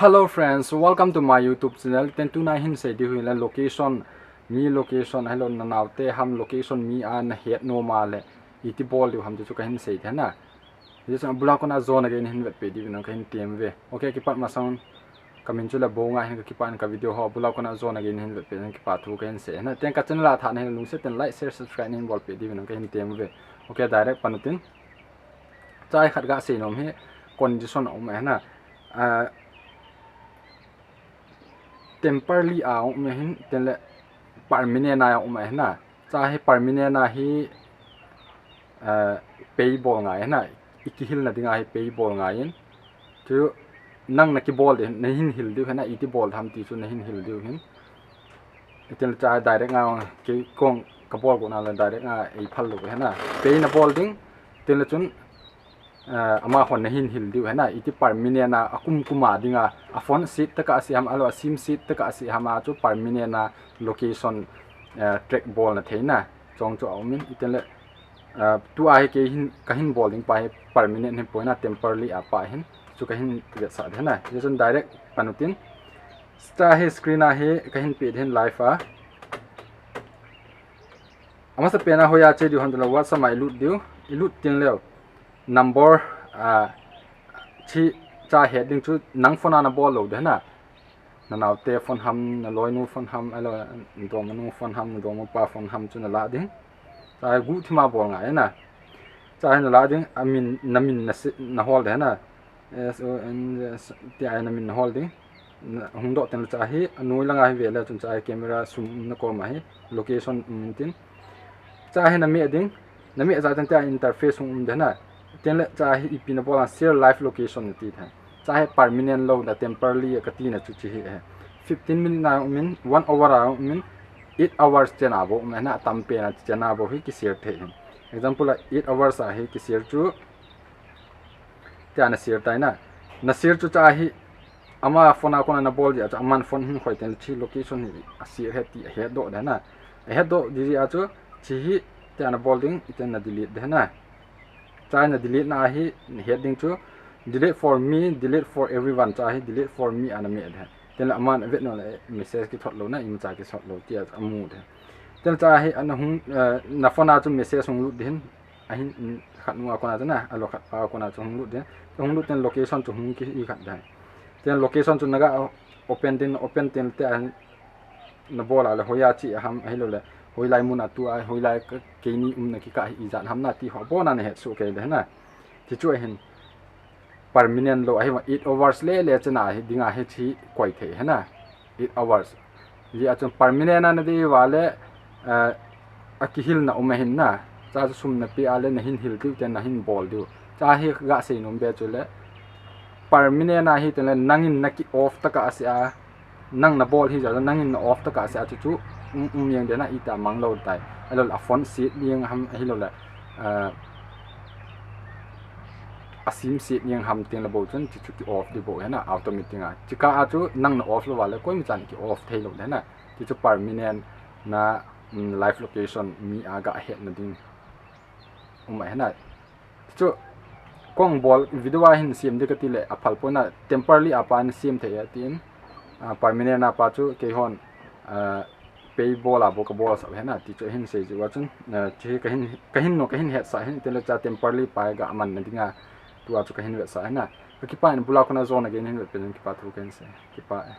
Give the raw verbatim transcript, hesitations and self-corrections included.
Hello friends, welcome to my YouTube channel. Ten tuna hin sei diu hi le location, mi location, hello, na naote ham location mi a na het nom a le iti bol diu ham ti chu kahin sei thei na. Hichun abula kona jona gei nahin vetpeh diu vin kahin tem uve. Okay, kipat masang kamin chu le Bonga hin, ka kipat in ka video ho abula kona jona gei nahin vetpeh in kipa thu kahin sei na. Ten ka channel a tha nahin lungset ten like, share, subscribe nahin bolpeh diu vin kahin tem uve. Okay, direct pan utin. Chai khat ga sei nom hi condition a um e na. Ah, temporary a um e hin, ten le permanent a um e na. Chai hi permanent a hi, ah, pay bol ngai na. I kihilna dinga hi pay bol ngai in. Chu nang na kibol diu, nahin hil diu hi na, iti bol tham ti chu nahin hil diu hin. Itin le chai direct nga kei kong ka bol go na le direct nga ei phal lou hi na. Pay na bol ding, tin le chun, eh, amahon nahin hil diu hi na, iti permanent a, akum kum a dinga, a phone set tah a si ham, alo a sim set tah a si ham a chu permanent a location, eh, track bol na thei na. Chong chu a um in, itin le, eh, tua hi kei hin, kahin bol ding pa hi permanent hi poi na, temporary a pa hin, chu kahin vetsah ding na. Hichun direct pan utin, Star hi screen a hi kahin peh ding live a. Amasa pen a hoiya che diu ham ti le WhatsApp a i lut diu, i lut tin leu. Number, ah, chi cha het ding chu nang phone a na bol lou ding na. Na naote phone ham, na loinu phone ham, alo, na dongmanu phone ham, na dongmapa phone ham chu na la ding. Chai guhthim a bol ngai na. Chai na la ding, amin, na min na si, na hol ding na. S O N S, tia na min na hol ding. Na, hung doh ten le chai hi, anoi langa hi ve le chun chai camera sum na kom a hi, location um in tin. Chai hi na meh ding, na meh a chai ten tia interface hung um ding na. Ten le chai hi ipi na bol a share live location na ti thei. Chai hi permanent lou na temporary a ka ti na chu chi hi e. Fifteen minute na um in, one hour a um in, eight hours chen a bou um e na, tam pen a chen a bou hi ki share thei hin. Example a eight hours a hi ki share chu, tia na share tai na. Na share chu chai hi, ama phone a kona na bol jeh a chu aman phone hin khoi ten le chi location hi a share he ti a het doh ding na. A het doh ding jeh a chu chi hi tia na bol ding, iten na delete ding na. Chai na delete na hi het ding chu delete for me, delete for everyone, chai hi delete for me a na meh ding. Ten le aman a vet nom le message kithot lou na, imacha kithot lou tia a mu ding. Ten le chai hi ana hung, eh, na phone a chu message hung lut ding. Ahin, mm, khat nu a kona chu na, alo khat pa a kona chu hung lut ding. Hung lut ten location chu hung ki i khat ding. Ten location chu na ga open ding, open ten tia na bol a le hoiya chi a ham, ahilou le hoilai mun a tu a, hoilai ka, keini umna kikah hi ijat ham na ti ho bon a na het soh kei ding na. Ti chu ahin permanent lou ahi, eight hours le le chen a hi dinga hi chi koi thei hi na. Eight hours. Jeh a chun permanent a na dei uva le, eh, a kihilna um ahin na. Chai chu sum na pe a le na hin hil diu ten na hin bol diu. Chai hi ga sei nom be chu le permanent a hi ten le nangin na ki off tah a si a, nang na bol hi jeh a nangin na off tah a si a chu chu, um, um jeng ding na, ita mang lou tai. Ahilou le a phone set jeng ham, ahilou le, eh, a sim set jeng ham teng le bou chun chu chu ki off ding bou hi na, automatic a. Chi kah a chu nang na off lou uva le koima chan ki off thei lou ding na. Chu chu permanent na, mm, live location mi a ga het na ding um ahi na. Chu kong bol video a hin sem ding ka ti le a phal poi na, temporary a pa hin sem thei a tin, ah, permanent a pa chu keihon, ah, pay bol a bou ka bol sah hi na ti chu hin sei jeh uva chun, ah, chu hi ka hin, ka hin no, ka hin hetsah hin, tin le chai temporary pa ga man na dinga tua chu ka hin vetsah hi na. Ka kipa in abula kona jona gei nahin vetpeh in kipa thu kahin sei. Kipa e.